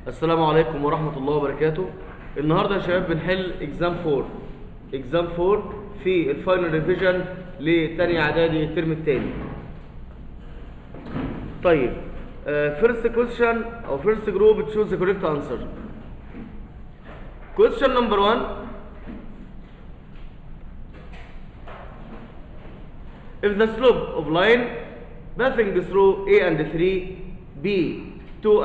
السلام عليكم ورحمة الله وبركاته. النهاردة يا شباب بنحل exam 4، exam 4 في ال final revision لتانية اعدادي الترم التاني. طيب، first question او first group، choose the correct answer. Question number 1: if the slope of line passing through A and 3, B 2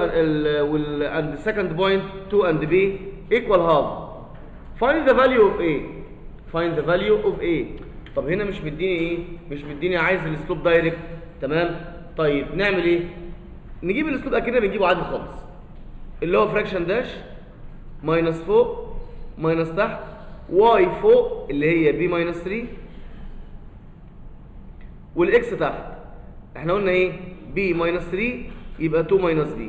and the second point 2 and B equal half, find the value of A. Find the value of A. طب هنا مش مديني ايه؟ مش مديني، عايز ال slope direct. تمام. طيب نعمل ايه؟ نجيب ال slope اكننا بنجيبه عادي خالص، اللي هو fraction dash minus فوق minus تحت، y فوق اللي هي b minus 3، وال x تحت احنا قلنا ايه؟ b minus 3، يبقى 2 minus b.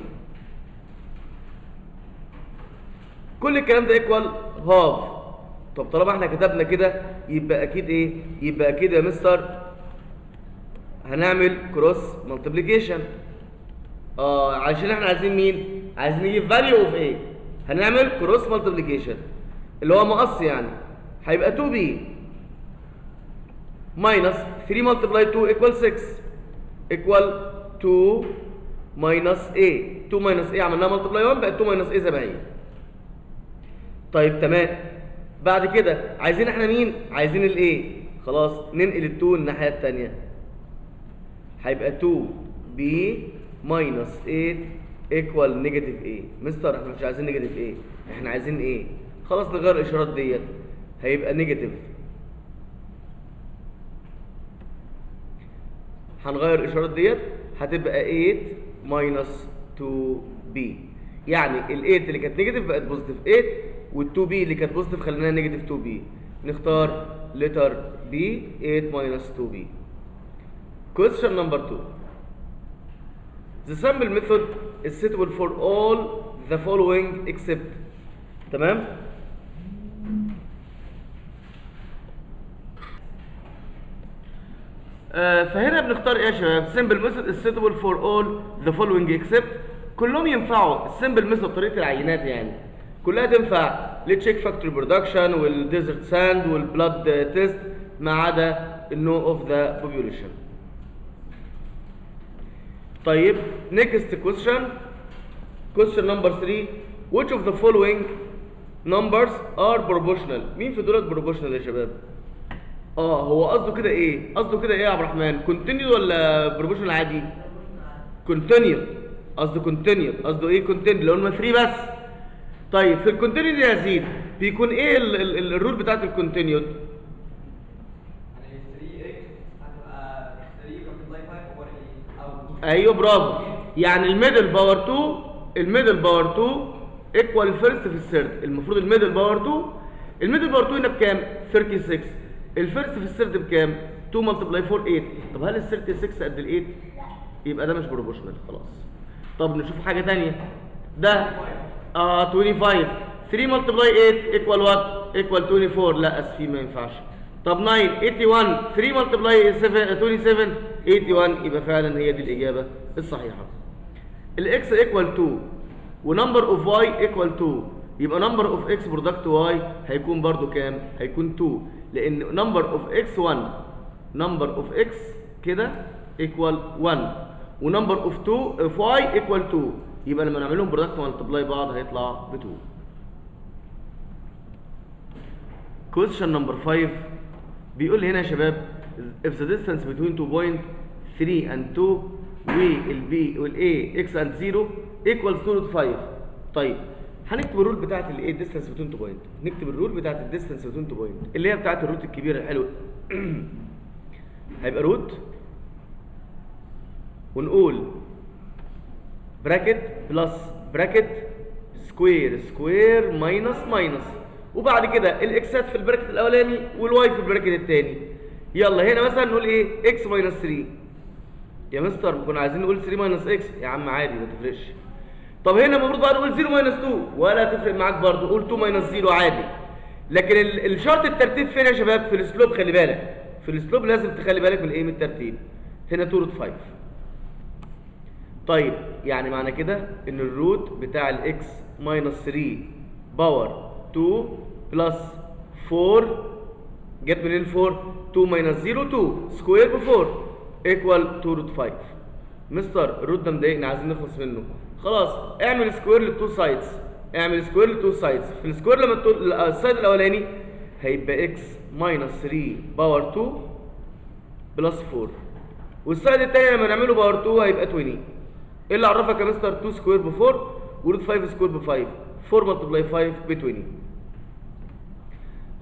كل الكلام ده equal half. طب طالما احنا كتبنا كده يبقى اكيد ايه؟ يبقى اكيد يا مستر هنعمل cross multiplication. عشان احنا عايزين مين؟ عايزين نجيب value of a. هنعمل cross multiplication اللي هو مقص، يعني هيبقى 2 b minus 3 multiply 2 equal 6 equal 2 minus a. 2 minus a عملناها multiply 1 بقت 2 minus a زي ما هي. طيب تمام. بعد كده عايزين احنا مين؟ عايزين ال a. خلاص، ننقل ال 2 الناحية التانية، هيبقى 2 b minus 8 equal negative a. مستر احنا مش عايزين negative a، احنا عايزين a. خلاص نغير الاشارات ديت، هيبقى negative، هنغير الاشارات ديت، هتبقى 8 minus 2 b. يعني ال 8 اللي كانت negative بقت positive 8، وال 2 b اللي كانت positive خليناها negative 2 b. نختار letter B، 8 minus 2 b. Question number 2: The sample method is suitable for all the following except. تمام. فهنا بنختار ايه يا شباب؟ Sample method is suitable for all the following except. كلهم ينفعوا ال sample method، طريقه العينات يعني كلها تنفع لل check factory production وال desert sand وال blood test، ما عدا ال no of the population. طيب، next question, question number 3: which of the following numbers are proportional؟ مين في دولت proportional يا شباب؟ هو قصده كده ايه؟ قصده كده ايه يا عبد الرحمن؟ Continued ولا proportional عادي؟ Continued قصده، continued قصده ايه؟ Continued لو قلنا 3 بس. طيب في ال continued يا زيد بيكون ايه ال rule بتاعت ال continued؟ يعني 3x هتبقى 3 multiply 5 over 8 او ايوه برافو، يعني ال middle power 2، ال middle power 2 equal first في ال third. المفروض ال middle power 2، ال middle power 2 هنا بكام؟ 36. ال first في ال third بكام؟ 2 multiply 4، 8. طب هل ال 36 قد ال 8؟ يبقى ده مش proportional خلاص. طب نشوف حاجه ثانيه. ده 25، 3 multiply 8 equal what? Equal 24. لا اسفين، ما ينفعش. طب 9، 81، 3 multiply 7، 27، 81. يبقى فعلا هي دي الاجابه الصحيحه. ال x equal 2 و number of y equal 2، يبقى number of x product y هيكون برضو كام؟ هيكون 2، لان number of x 1، number of x كده equal 1 و number of 2 of y equal 2، يبقى لما نعملهم product multiply بعض هيطلع ب 2. Question number 5 بيقول لي هنا يا شباب: if the distance between two point 3 and 2 وال B وال A x and 0 equals 2 root 5. طيب هنكتب ال rule بتاعت الايه؟ Distance between two point. نكتب ال rule بتاعت ال distance between two point اللي هي بتاعت ال root الكبيرة الحلوة. هيبقى root ونقول bracket plus bracket square square minus minus، وبعد كده ال x ات في ال bracket الاولاني وال y في ال bracket الثاني. يلا هنا مثلا نقول ايه؟ X minus 3. يا مستر كنا عايزين نقول 3 minus x. يا عم عادي، ما تفرقش. طب هنا المفروض بقى نقول 0 minus 2، ولا تفرق معاك برضو، قول 2 minus 0 عادي. لكن الشرط الترتيب فين يا شباب؟ في ال slope. خلي بالك في ال slope، لازم تخلي بالك من ايه؟ من الترتيب. هنا 2 root 5. طيب يعني معنى كده ان ال root بتاع ال x minus 3 power 2 plus 4، جت منين 4؟ 2 minus 0 2 square ب 4 equal 2 root 5. مستر ال root ده مضايقني، عايزين نخلص منه. خلاص اعمل square لل two sides، اعمل square لل two sides. في ال square لما ال side الاولاني هيبقى x minus 3 power 2 plus 4، وال side الثاني لما نعمله power 2 هيبقى 20. ايه اللي عرفك يا مستر؟ 2 square ب 4 و root 5 square ب 5، 4 multiply 5 ب 20.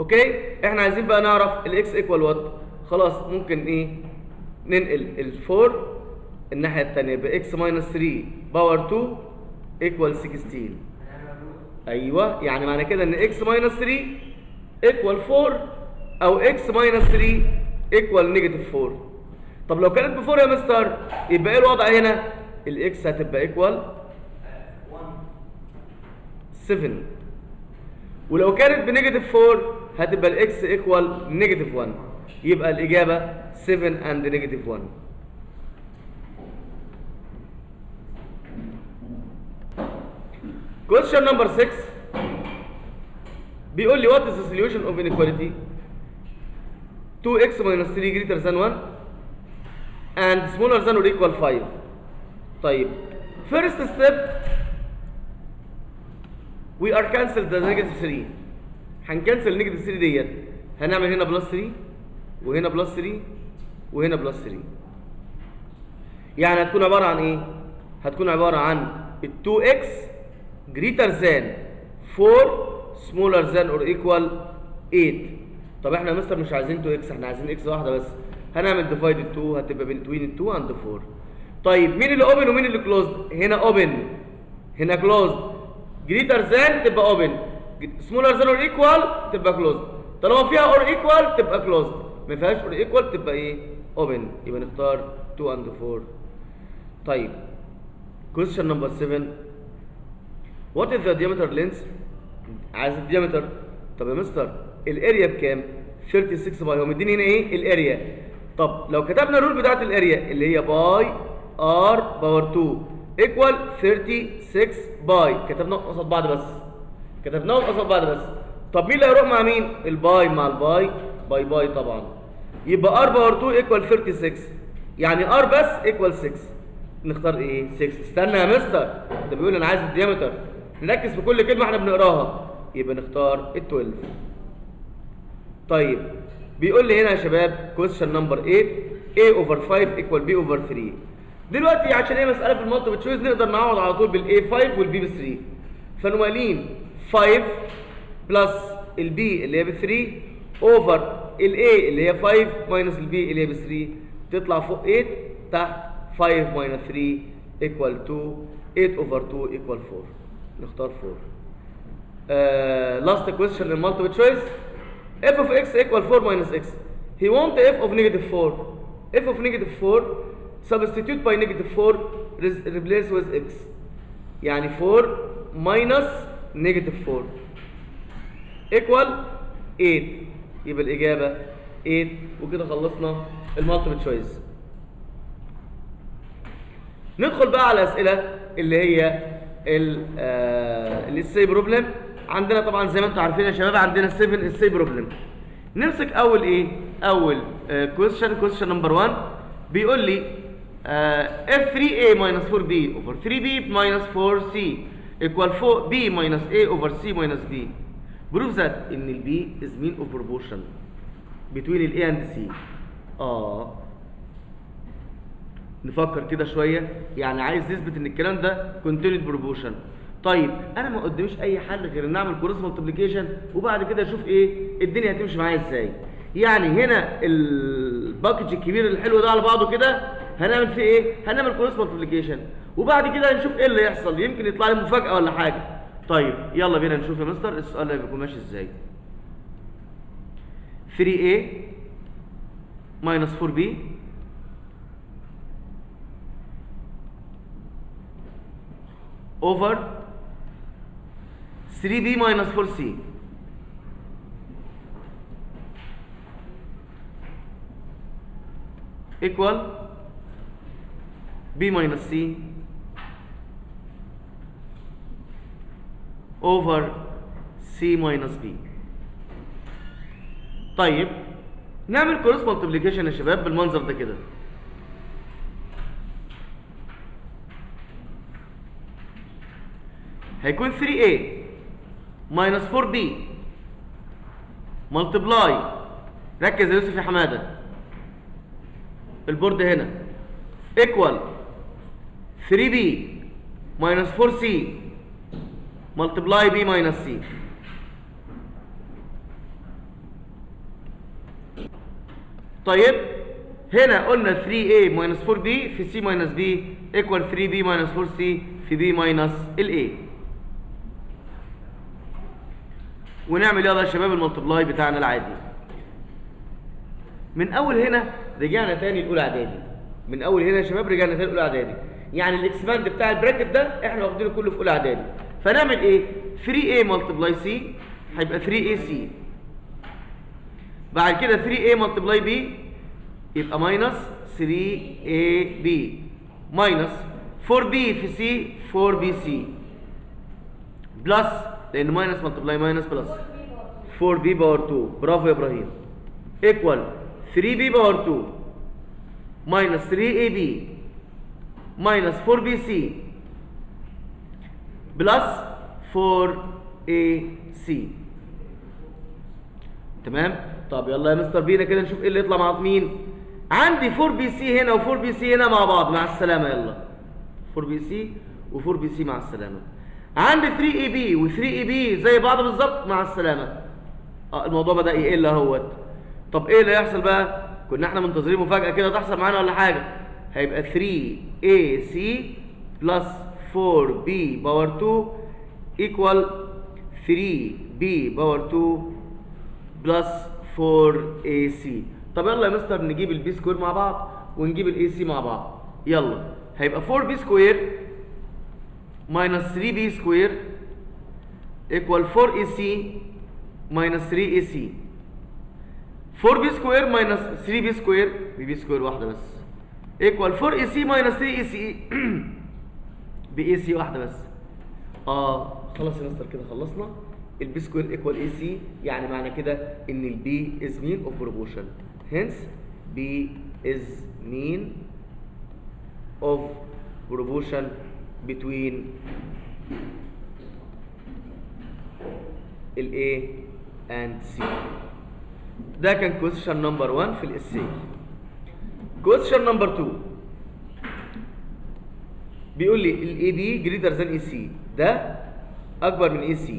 okay، احنا عايزين بقى نعرف ال x equal what. خلاص ممكن ايه؟ ننقل ال 4 الناحية الثانية ب x minus 3 power 2 equal 16. ايوه، يعني معنى كده ان x minus 3 equal 4 او x minus 3 equal negative 4. طب لو كانت ب 4 يا مستر يبقى ايه الوضع هنا؟ ال x هتبقى equal 7، ولو كانت ب negative 4 هتبقى ال x equal negative 1. يبقى الاجابة 7 and negative 1. Question number 6 بيقول لي what is the solution of inequality 2x minus 3 greater than 1 and smaller than or equal 5. طيب first step we are cancel the negative 3. هن cancel negative 3 ديت، هنعمل هنا plus 3 وهنا plus 3 وهنا plus 3. يعني هتكون عبارة عن ايه؟ هتكون عبارة عن ال 2x greater than 4 smaller than or equal 8. طب احنا يا مستر مش عايزين 2x، احنا عايزين x واحدة بس. هنعمل divide 2 هتبقى between 2 and 4. طيب مين اللي open ومين اللي closed؟ هنا open هنا closed. greater than تبقى open، smaller than or equal تبقى closed. طالما فيها or equal تبقى closed، ما فيهاش or equal تبقى ايه؟ open. يبقى نختار 2 and 4. طيب question number 7 what is the diameter length؟ عايز ال diameter. طب يا مستر ال area بكام؟ 36 pi. هو مديني هنا ايه؟ ال area. طب لو كتبنا ال rule بتاعت ال area اللي هي pi r power 2 equal 36 pi، كتبناهم قصاد بعض بس، كتبناهم قصاد بعض بس. طب مين اللي هيروح مع مين؟ ال pi مع ال pi، bye bye طبعا. يبقى r power 2 equal 36، يعني r بس equal 6. نختار ايه؟ 6. استنى يا مستر، ده بيقول انا عايز ال diameter. نركز في كل كلمة احنا بنقراها، يبقى نختار ال 12. طيب بيقول لي هنا يا شباب question number 8 a over 5 equal b over 3. دلوقتي عشان هي مسالة في ال multiple choice نقدر نعوض على طول بال a 5 وال b ب 3. فنقوم قايلين 5 plus ال b اللي هي ب 3 over ال a اللي هي 5 minus ال b اللي هي ب 3، تطلع فوق 8 تحت 5 minus 3 equal 2، 8 over 2 equal 4. نختار 4. Last question in multiple choice f of x equal 4 minus x. He want f of negative 4. F of negative 4 substitute by negative 4 replace with x. يعني 4 minus negative 4 equal 8. يبقى الإجابة 8. وكده خلصنا ال multiple choice. ندخل بقى على الأسئلة اللي هي ال essay problem. عندنا طبعا زي ما انتم عارفين يا شباب عندنا 7 essay problem. نمسك اول ايه؟ اول question، question number 1 بيقول لي if 3a minus 4b over 3b minus 4c equal 4b minus a over c minus b. Prove that ان ال b is mean of proportion between ال a and c. نفكر كده شوية، يعني عايز يثبت ان الكلام ده continued proportion. طيب انا ما قداميش اي حل غير ان اعمل cross multiplication وبعد كده اشوف ايه الدنيا هتمشي معايا ازاي. يعني هنا ال package الكبير الحلو ده على بعضه كده هنعمل فيه ايه؟ هنعمل cross multiplication وبعد كده هنشوف ايه اللي يحصل، يمكن يطلع لي مفاجاة ولا حاجة. طيب يلا بينا نشوف يا مستر السؤال ده بيكون ماشي ازاي. 3a minus 4b over 3b minus 4c equal b minus c over C minus B. طيب نعمل cross multiplication يا شباب بالمنظر ده كده. هيكون 3A minus 4B multiply، ركز يا يوسف يا حمادة، ال board هنا equal 3B minus 4C multiply B minus C. طيب هنا قلنا 3A minus 4B في C minus B equal 3B minus 4C في B minus ال A. ونعمل يلا يا شباب ال multiply بتاعنا العادي. من اول هنا رجعنا تاني لاولى اعدادي. من اول هنا يا شباب رجعنا تاني لاولى اعدادي، يعني ال expand بتاع ال bracket ده احنا واخدينه كله في اولى اعدادي. فنعمل ايه؟ 3A multiply C هيبقى 3AC، بعد كده 3A multiply B يبقى minus 3AB minus 4B في C 4BC plus، لان minus multiply minus plus 4B power 2. برافو يا ابراهيم. equal 3B power 2 minus 3AB minus 4BC plus 4AC. تمام؟ طب يلا يا مستر بينا كده نشوف ايه اللي يطلع مع مين. عندي 4BC هنا و4BC هنا مع بعض، مع السلامة. يلا 4BC و4BC مع السلامة. عندي 3AB و3AB زي بعض بالظبط، مع السلامة. الموضوع بدأ يقل اهوت. طب ايه اللي هيحصل بقى؟ كنا احنا منتظرين مفاجأة كده تحصل معانا ولا حاجة. هيبقى 3AC plus 4B power 2 equal 3B power 2 plus 4AC. طب يلا يا مستر نجيب ال B square مع بعض ونجيب ال AC مع بعض. يلا هيبقى 4B square minus 3B square equal 4AC minus 3AC. 4B square minus 3B square B square واحدة بس equal 4AC minus 3AC ب AC واحدة بس. خلاص يا مستر كده خلصنا. ال B square equal AC، يعني معنى كده ان ال B is mean of proportion. Hence B is mean of proportion between ال A and C. ده كان question number 1 في ال essay. Question number 2 بيقول لي ال AB greater than AC، ده أكبر من AC.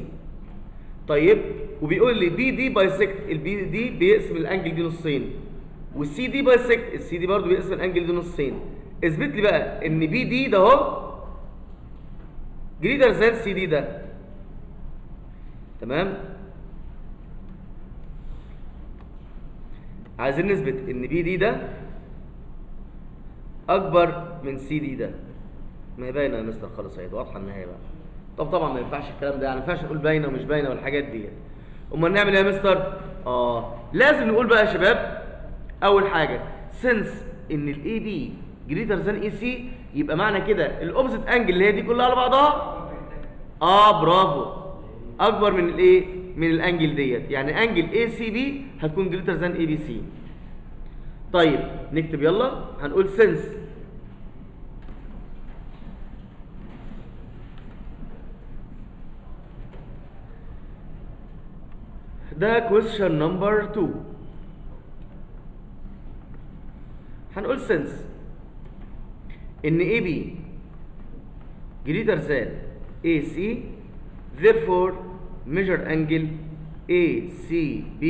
طيب وبيقول لي BD bisect، ال BD بيقسم ال angle دي نصين، وال CD bisect، ال CD برضه بيقسم ال angle دي نصين. اثبت لي بقى ان BD ده اهو greater than CD ده. تمام؟ عايزين نثبت ان BD ده اكبر من سي دي ده. ما هي باينة يا مستر خالص اهي، واضحة النهاية بقى. طب طبعا ما ينفعش الكلام ده، يعني ما ينفعش نقول باينة ومش باينة والحاجات دي. امال نعمل ايه يا مستر؟ لازم نقول بقى يا شباب اول حاجة since ان ال AB greater than AC، يبقى معنى كده ال opposite angle اللي هي دي كلها على بعضها برافو اكبر من الايه؟ من ال angle ديت، يعني angle ACB هتكون greater than ABC. طيب نكتب يلا، هنقول since ده question number 2. هنقول since ان AB greater than AC therefore measure angle ACB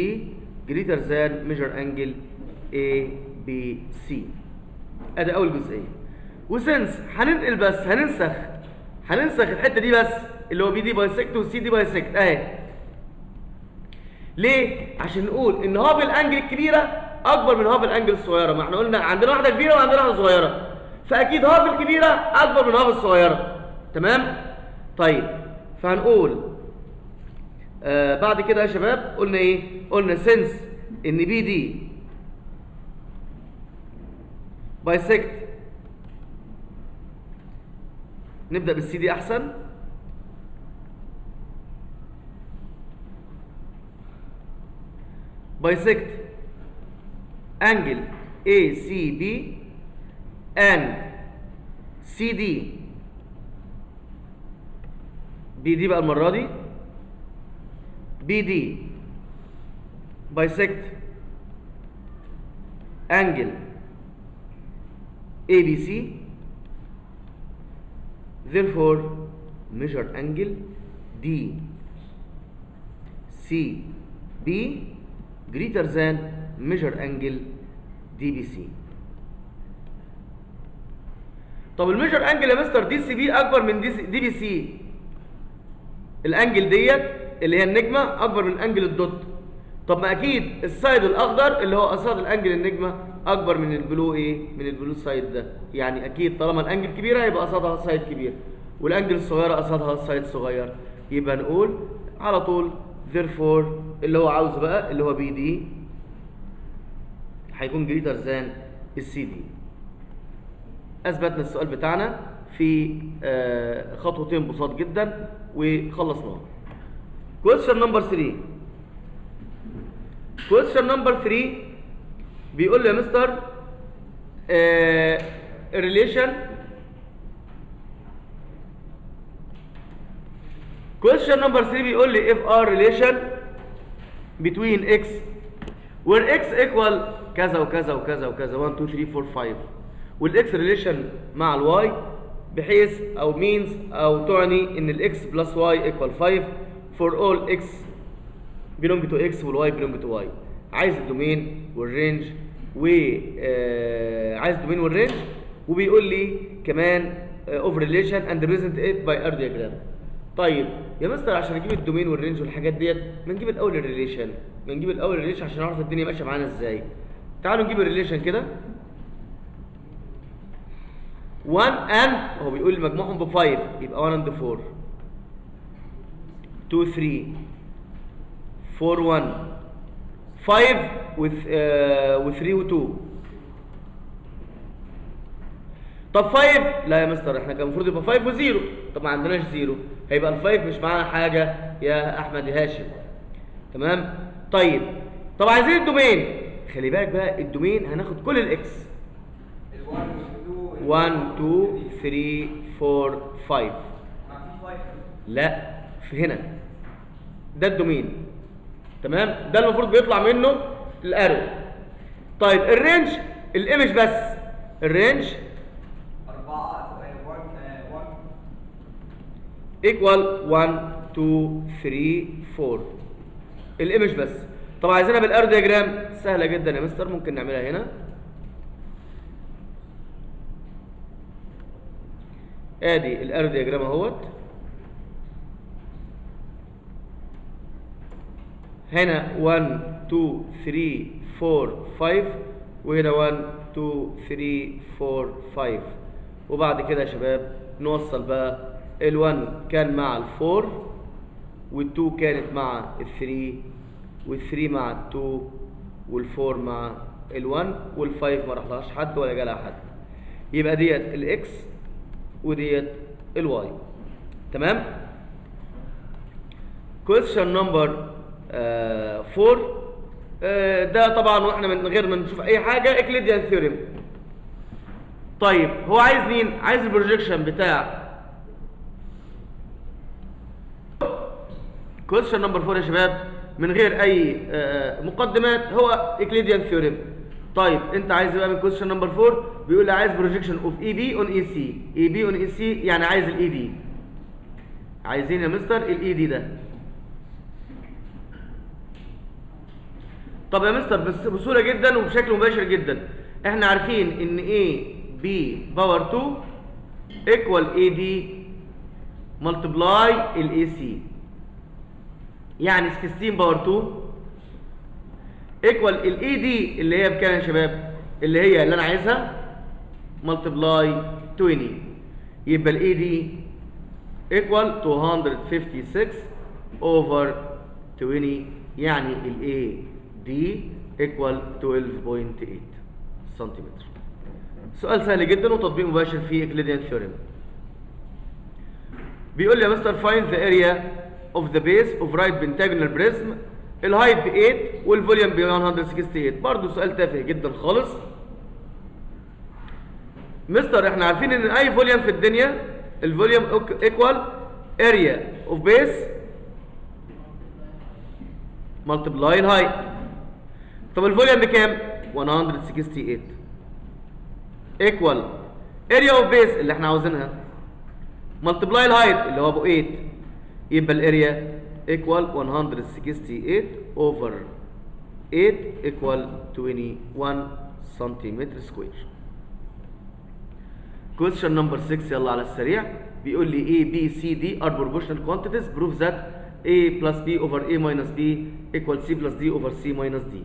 greater than measure angle ABC. ادي اول جزئية. و since هننقل بس، هننسخ الحتة دي بس اللي هو BD bisect و CD bisect اهي. ليه؟ عشان نقول ان half ال angle الكبيرة اكبر من half ال angle الصغيرة. ما احنا قلنا عندنا واحدة كبيرة وعندنا واحدة صغيرة، فاكيد half الكبيرة اكبر من half الصغيرة. تمام؟ طيب فهنقول بعد كده يا شباب قلنا ايه؟ قلنا since ان BD bisect، نبدا بالسي دي احسن. bisect angle ACB and CD، BD بقى المرة دي، BD bisect angle ABC، therefore measure angle DCB greater than measure angle DBC. طب ال measure angle يا مستر DCB اكبر من DBC، ال angle ديت اللي هي النجمة اكبر من angle ال dot. طب ما اكيد ال side الاخضر اللي هو قصاد ال angle النجمة اكبر من ال blue ايه؟ من ال blue side ده، يعني اكيد طالما ال angle كبيرة يبقى قصادها side كبير، وال angle الصغيرة قصادها side صغير. يبقى نقول على طول therefore اللي هو عاوزه بقى اللي هو BD هيكون greater than ال CD. اثبتنا السؤال بتاعنا في خطوتين بساط جدا وخلصناه. question number 3. question number 3 بيقول لي يا مستر relation. question number 3 بيقول لي if r relation between x where x equal كذا وكذا وكذا وكذا 1 2 3 4 5، وال x relation مع ال y بحيث او means او تعني ان ال x plus y equal 5 for all x belong to x وال y belong to y. عايز ال domain وال range و عايز ال domain وال range، وبيقول لي كمان of relation and represent it by arrow diagram. طيب يا مستر عشان اجيب ال domain وال range والحاجات ديت ما نجيب الاول ال relation، ما نجيب الاول ال relation عشان نعرف الدنيا ماشية معانا ازاي. تعالوا نجيب ال relation كده. 1 and هو بيقول مجموعهم ب 5 يبقى 1 and 4، 2 3 4 1 5 و 3 و 2. طب 5 لا يا مستر احنا كان المفروض يبقى 5 و 0، طب ما عندناش 0 هيبقى ال 5 مش معانا حاجة يا احمد هاشم. تمام. طيب طب عايزين ال domain، خلي بالك بقى ال domain هناخد كل ال x 1 2 3 4 5. لا في هنا ده ال domain. تمام، ده المفروض بيطلع منه ال arrow. طيب ال range ال image بس، ال range 4 1 equal 1 2 3 4 ال image بس. طب عايزينها بال arrow diagram، سهلة جدا يا مستر، ممكن نعملها هنا. ادي ال arrow diagram اهوت، هنا 1 2 3 4 5 وهنا 1 2 3 4 5. وبعد كده يا شباب نوصل بقى ال1 كان مع ال4 وال2 كانت مع ال3 وال3 مع ال2 وال4 مع ال1 وال5 ما راحلهاش حد ولا جالها حد. يبقى ديت ال x وديت ال y. تمام. question number 4 ده طبعا واحنا من غير ما نشوف اي حاجة Euclidean theorem. طيب هو عايز مين؟ عايز ال projection بتاع question number 4 يا شباب من غير اي مقدمات، هو Euclidean theorem. طيب انت عايز بقى من question number 4 بيقول لي عايز projection of AB on AC. AB on AC يعني عايز ال AD. عايزين يا مستر ال AD ده. طب يا مستر بس بسهولة جدا وبشكل مباشر جدا، احنا عارفين ان AB power 2 equal AD multiply ال AC، يعني 16 power 2 equal ال AD اللي هي بكام يا شباب؟ اللي هي اللي انا عايزها multiply 20، يبقى ال AD equal 256 over 20، يعني ال AD equal 12.8 سنتيمتر. سؤال سهل جدا وتطبيق مباشر في Euclidean theorem. بيقول لي يا مستر find the area of the base of right pentagonal prism ال height ب 8 وال volume ب 168. برضه سؤال تافه جدا خالص. مستر احنا عارفين ان اي volume في الدنيا ال volume equal area of base multiply ال height. طب ال volume بكام؟ 168 equal area of base اللي احنا عاوزينها multiply ال height اللي هو ب 8، يبقى ال area equal 168 over 8 equal 21 سنتيمتر square. Question number 6، يلا على السريع. بيقول لي A B C D are proportional quantities، prove that A plus B over A minus B equal C plus D over C minus D.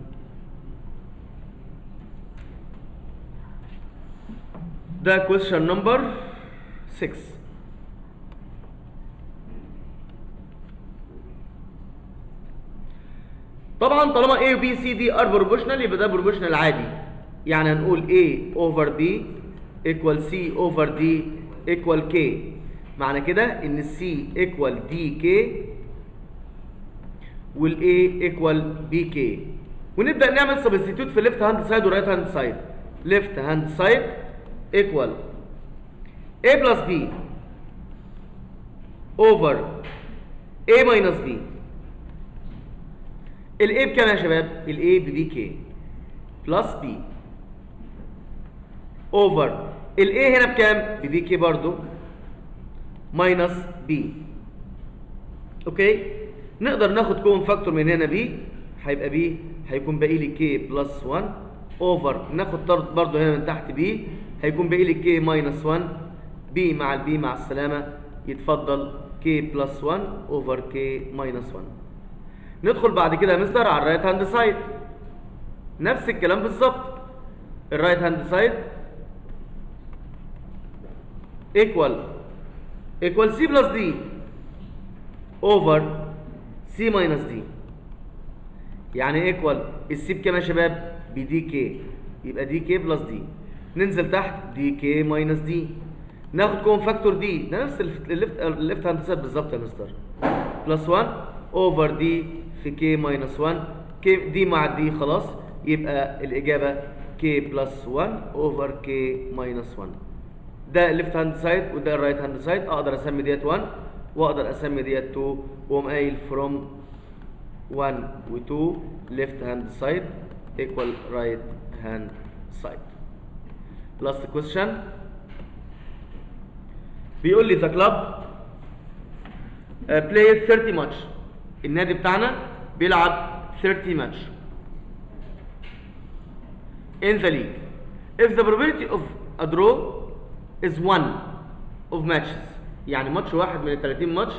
ده question number 6. طبعا طالما A و B C D are proportional يبقى ده proportional عادي، يعني هنقول A over B equal C over D equal K. معنى كده ان C equal DK وال A equal BK. ونبدأ نعمل substitute في left hand side و right hand side. left hand side equal A plus B over A minus B. ال A بكام يا شباب؟ ال A ب BK plus B over ال A هنا بكام؟ ب BK برضو minus B. okay؟ نقدر ناخد common factor من هنا B، هيبقى B هيكون باقي لي K plus 1 over، ناخد طرد برضو هنا من تحت B هيكون باقي لي K minus 1، B مع ال B مع السلامة، يتفضل K plus 1 over K minus 1. ندخل بعد كده يا مستر على ال right hand side، نفس الكلام بالظبط. ال right hand side equal C plus D over C minus D. يعني equal ال C بكام يا شباب؟ ب DK، يبقى DK plus D. ننزل تحت DK minus D، ناخد common factor D، ده نفس ال left hand side بالظبط يا مستر، plus 1 over D في K minus 1، K D مع D خلاص، يبقى الاجابه K plus 1 over K minus 1. ده ال left hand side وده ال right hand side. اقدر اسمي ديت 1 واقدر اسمي ديت 2، واقوم قايل from 1 و 2 left hand side equal right hand side. Last question بيقول لي the club played 30 ماتش. النادي بتاعنا بيلعب 30 match in the league. If the probability of a draw is 1 of matches، يعني ماتش واحد من ال 30 ماتش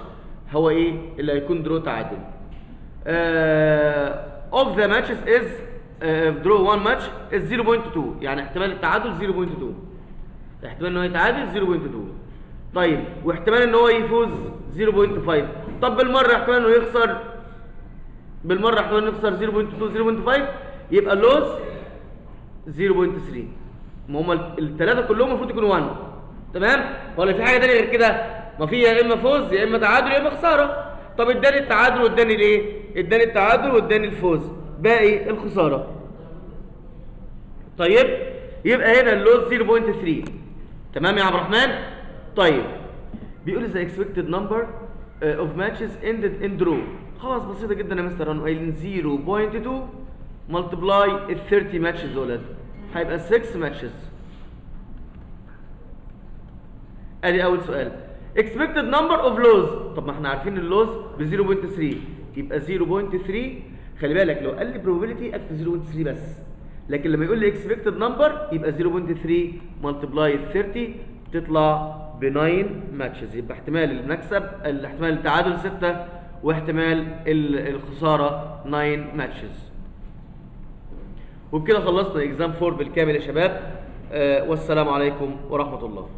هو ايه اللي هيكون draw تعادل. Of the matches is draw one match is 0.2، يعني احتمال التعادل 0.2، احتمال ان هو يتعادل 0.2. طيب واحتمال ان هو يفوز 0.5. طب بالمره احتمال انه يخسر، بالمره احتمال انه يخسر 0.2 0.5، يبقى ال lose 0.3. ما هم الثلاثه كلهم المفروض يكونوا 1، تمام؟ ولا في حاجه ثانيه غير كده؟ ما في يا اما فوز يا اما تعادل يا اما خساره. طب اداني التعادل واداني الايه؟ اداني التعادل واداني الفوز، باقي الخساره. طيب يبقى هنا ال lose 0.3. تمام يا عبد الرحمن؟ طيب بيقول the expected number of matches ended in draw. خلاص بسيطه جدا يا مستر، هنقوم قايلين 0.2 multiply ال 30 matches دولت هيبقى 6 matches. ادي اول سؤال. expected number of lose، طب ما احنا عارفين ال lose ب 0.3، يبقى 0.3. خلي بالك لو قال لي probability اكتب 0.3 بس، لكن لما يقول لي expected number يبقى 0.3 multiply 30 تطلع ب 9 matches. يبقى احتمال المكسب، احتمال التعادل 6، واحتمال الخساره 9 matches. وبكده خلصنا exam 4 بالكامل يا شباب. والسلام عليكم ورحمه الله.